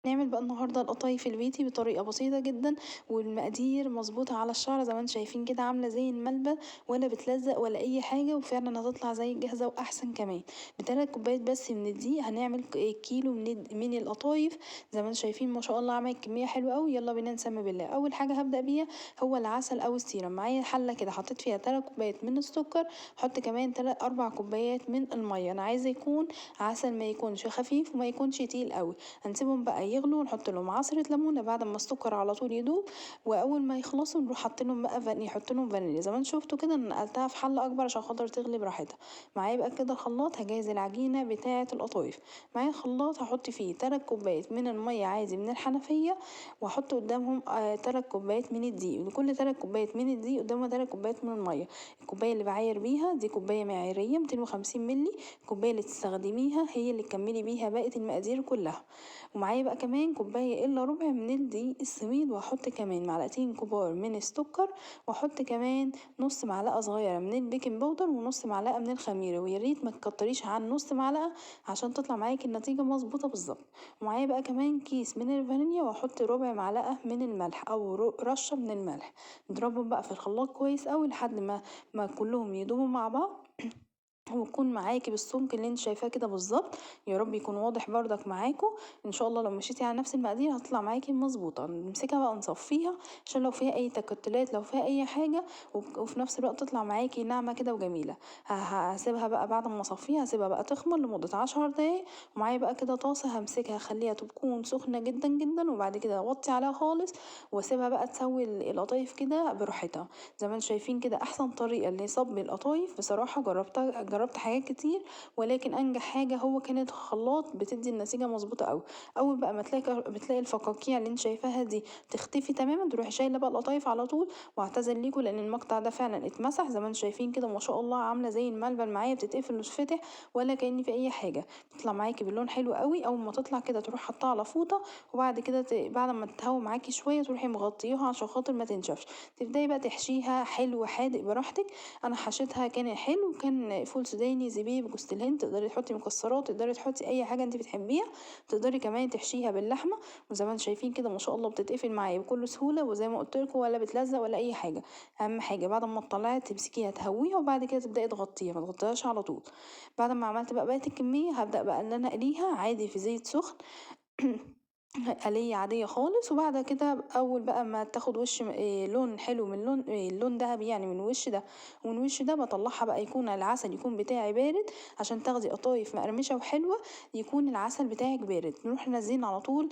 نعمل بقى النهارده القطايف البيتي بطريقة بسيطة جدا والمقادير مظبوطة على الشعر زي ما انتم شايفين كده، عامله زي الملبن ولا بتلزق ولا اي حاجة، وفعلا هتطلع زي الجاهزة واحسن كمان. بتلات كوبايات بس من الدقيق هنعمل كيلو من القطايف زي ما انتم شايفين ما شاء الله عملت كمية حلوة قوي. يلا بينا نسمي بالله. اول حاجة هبدا بيها هو العسل او السيرم. معايا حله كده حطيت فيها 3 كوبايات من السكر، حط كمان 4 كوبايات من المية. انا عايزه يكون عسل ما يكونش خفيف وما يكونش تقيل قوي. هنسيبهم بقى يغلوا ونحط لهم عصره ليمونه بعد ما السكر على طول يدوب، واول ما يخلصوا نروح حاطين لهم بقى نحط لهم فانيليا. زي ما انتم شفتوا كده نقلتها في حله اكبر عشان خاطر تغلي براحتها. معايا بقى كده خلاط هجهز العجينة بتاعه القطايف. معايا خلاط هحط فيه 3 كوبايات من المية عادي من الحنفية، واحط قدامهم 3 كوبايات من الدقيق. لكل 3 كوبايات من الدقيق قدامها 3 كوبايات من المية. الكوباية اللي بعاير بيها دي كوباية معياريه 250 مللي، الكوباية اللي تستخدميها هي اللي تكملي بيها باقي المقادير كلها. ومعايا بقى كمان كوباية الا ربع من الدقيق السميد، وهحط كمان معلقتين كبار من السكر، واحط كمان نص معلقه صغيرة من البيكنج باودر ونص معلقه من الخميره، ويا ريت ما تكتريش عن نص معلقه عشان تطلع معاكي النتيجة مظبوطة بالظبط. ومعايا بقى كمان كيس من الفانيليا، واحط ربع معلقه من الملح او رشه من الملح. نضربهم بقى في الخلاط كويس قوي لحد ما كلهم يدوبوا مع بعض ويكون معاكي بالسمك اللي انت شايفاه كده بالظبط. يا رب يكون واضح بردك معاكم ان شاء الله. لو مشيتي على نفس المقادير هتطلع معاكي مظبوطة. نمسكها بقى نصفيها عشان لو فيها اي تكتلات لو فيها اي حاجة، وفي نفس الوقت تطلع معاكي ناعمة كده وجميلة. هسيبها بقى بعد ما اصفيها هسيبها بقى تخمر لمدة 10 دقايق. ومعايا بقى كده طاسه همسكها اخليها تكون سخنة جدا جدا، وبعد كده اوطي عليها خالص واسيبها بقى تسوي القطايف كده براحتها. زي ما انتم شايفين كده احسن طريقه لصب القطايف بصراحة، جربت حاجات كتير ولكن انجح حاجة هو كانت خلاط، بتدي النتيجة مظبوطة قوي. اول بقى ما بتلاقي الفقاقيع اللي انت شايفاها دي تختفي تماما، تروحي شايله بقى القطايف على طول. واعتذر ليكم لان المقطع ده فعلا اتمسح. زي ما انتم شايفين كده ما شاء الله عامله زي الملبن معايا، بتتقفل وتتفتح ولا كأن في اي حاجة، بتطلع معاكي باللون حلو قوي. اول ما تطلع كده تروح حطها على فوطه، وبعد كده بعد ما تتهوى معاكي شوية تروحي مغطياها عشان خاطر ما تنشفش. تبداي بقى تحشيها حلو حادق براحتك. انا حشيتها كان حلو، كان فول سوداني، زبيب، جوز الهند، تقدري تحطي مكسرات، تقدري تحطي اي حاجة انت بتحبيها. تقدري كمان تحشيها باللحمه، وزي ما انتم شايفين كده ما شاء الله بتتقفل معايا بكل سهولة، وزي ما قلت لكم ولا بتلزق ولا اي حاجة. اهم حاجة بعد ما تطلعيها تمسكيها تهويها، وبعد كده تبداي تغطيها، ما تغطيهاش على طول. بعد ما عملت بقى بقية الكمية هبدا بقى ان انا اقليها عادي في زيت سخن قلية عادية خالص. وبعد كده اول بقى ما تاخد وش لون حلو من لون، لون ذهبي يعني من وش ده ومن وش ده، بطلعها بقى يكون العسل يكون بتاعي بارد عشان تاخدي قطايف مقرمشة وحلوة، يكون العسل بتاعك بارد. نروح نازلين على طول،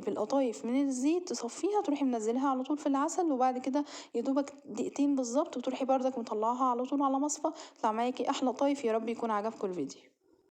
بالقطايف من الزيت، تصفيها تروحي منزلها على طول في العسل، وبعد كده يا دوبك دقيقتين بالظبط وتروحي بردك مطلعاها على طول على مصفى. تطلع معاكي احلى قطايف. يا رب يكون عجبكم الفيديو.